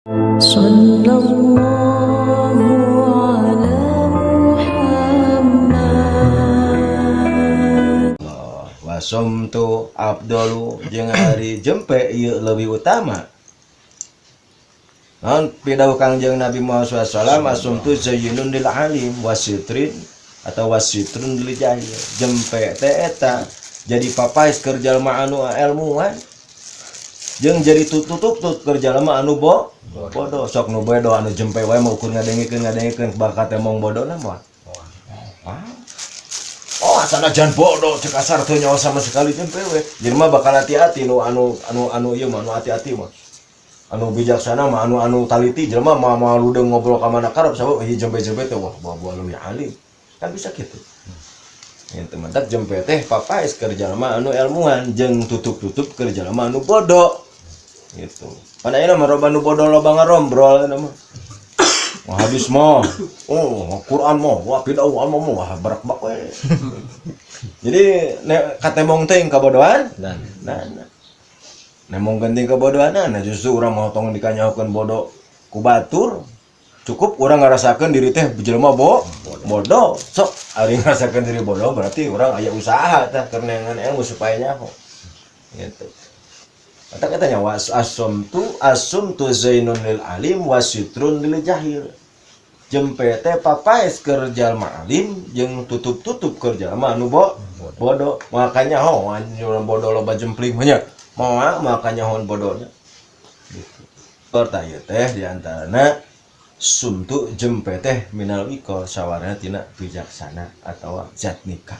صلى الله على محمد. Wassomtu afdhalu, jeung ari jempe ieu leuwih utama. Naon pidawuh Kangjeng Nabi Muhammad SAW? Assomtu zayyinun lil alim wasitrin atau wasitrun lil jahil. Jempe teh eta jadi papaes keur jalma anu ilmuwan jeung jadi tutup tut keur jalma anu bodoh. Sok nu bodoh anu jempe wae mah ukur ngadengikeun ngadengikeun bakal temong bodona mah. Ah. Oh, sanajan bodoh, cek asar teu nyawa sama sekali jempe we. Jadi mah bakal hati-hati nu anu anu anu ieu mah, anu hati-hati mah. Anu bijaksana mah, anu anu taliti jelema mah moal ludeung ngobrol ka mana karep, sabab ieu jempe-jempe teh wah bawa leuwih alim. Kan bisa gitu. Itu mantak jempe teh papaes keur jalma anu ilmuwan jeung tutup-tutup keur jalma anu bodoh. Gitu. Pan ayeuna mah loba nu bodoh loba ngarombrol ayeuna mah. Wah, hadis mah, oh Quran mah, wah pidawuhan mah, wah barak-bak we. Jadi nek katemong teh kabodohan, Dan nah. Nemong genting kebodohan, nah justru urang mau tong dikanyahokeun bodoh ku batur, cukup urang ngarasakeun diri teh jelema bodoh. Sok ari ngarasakeun diri bodoh berarti urang aya usaha tah keur neangan ilmu supaya nyaho. Gitu. Kata katanya was asumtu zainun lil alim wasitrun lil jahil. Jempe teh papaes keur jalma alim jeung tutup-tutup keur jalma anu bodoh. Makanya ho anjur bodoh loba jempling mah nya. Moal makanya hon bodohnya. Gitu. Pertanyaan teh diantarana sumtu jempe teh minal wiko sawarna tina bijaksana atau jatnika.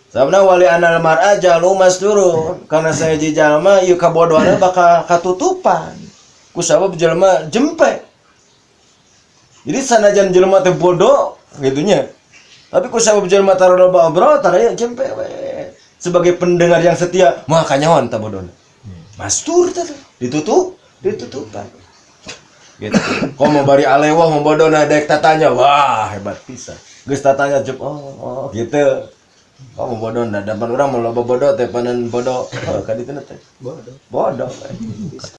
Sabna wali anal mar'a jalu masturun, karena saya jalma ieu kabodohanna bakal katutupan ku sabab jelema jempe. Jadi sanajan jelema teh bodoh gitu nya, tapi ku sabab jelema tara loba obrol, tara ieu jempe we sebagai pendengar yang setia, mah kanyahoan ta bodona. Mastur teh ditutup ditutupan gitu. Kok mau bari alewah mau bodona dek tatanya, wah hebat pisan. Geus tatanya jep, oh gitu. Kok mau bodona, dapan urang mau loba bodoh teh panen bodoh. Oh, ka ditu teh Bodoh. Bodoh.